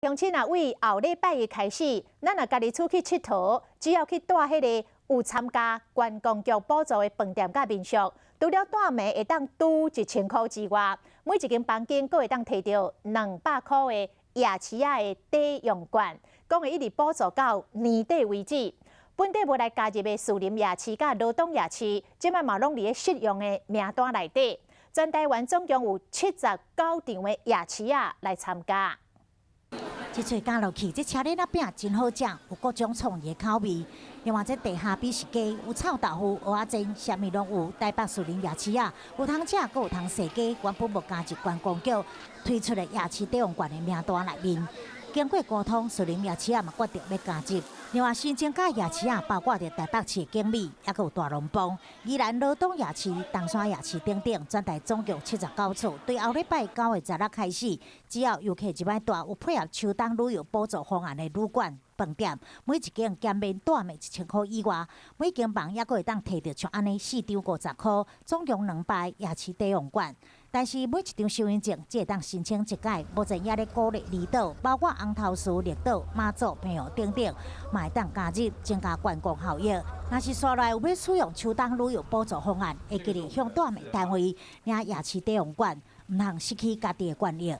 鄉親啊，對後禮拜一開始，咱若家己出去𨑨迌，只要去蹛彼个有參加觀光局補助的飯店佮民宿，除了蹛暝會當拄1000箍之外，每一間房間閣會當提著200箍的夜市仔的抵用券，講會一直補助到年底為止。本底無來加入的士林夜市佮羅東夜市，這擺嘛攏佇咧適用的名單內底。全台灣總共有79場的夜市仔來參加。這喙咬落去，這車輪仔餅真好食，有各種創意的口味。另外，這地蝦美食街有臭豆腐、蚵仔煎，啥物攏有。台北士林夜市仔，有通食，閣有通踅街。原本無加入觀光局推出的夜市抵用券的名單內面，經過溝通，士林夜市仔嘛決定欲加入。另外，新增加夜市仔，包括著台北市的景美，抑閣有大龍峒、宜蘭羅東夜市、東山夜市等等，全台總共79處。對後禮拜9月16開始，只要遊客入來蹛有配合秋冬旅遊補助方案的旅館、飯店，每一間減免蹛暝1000箍以外，每間房抑閣會當提著像按呢四張50箍，總共200夜市抵用券。但是每一張身份證只會當申請一擺，目前也咧鼓勵離島，包括紅頭嶼、綠島、馬祖、澎湖等等，嘛會當加入，增加觀光效益。若是紲來有欲使用秋冬旅遊補助方案，會記得向蹛暝單位領夜市抵用券，毋通失去家己的權益。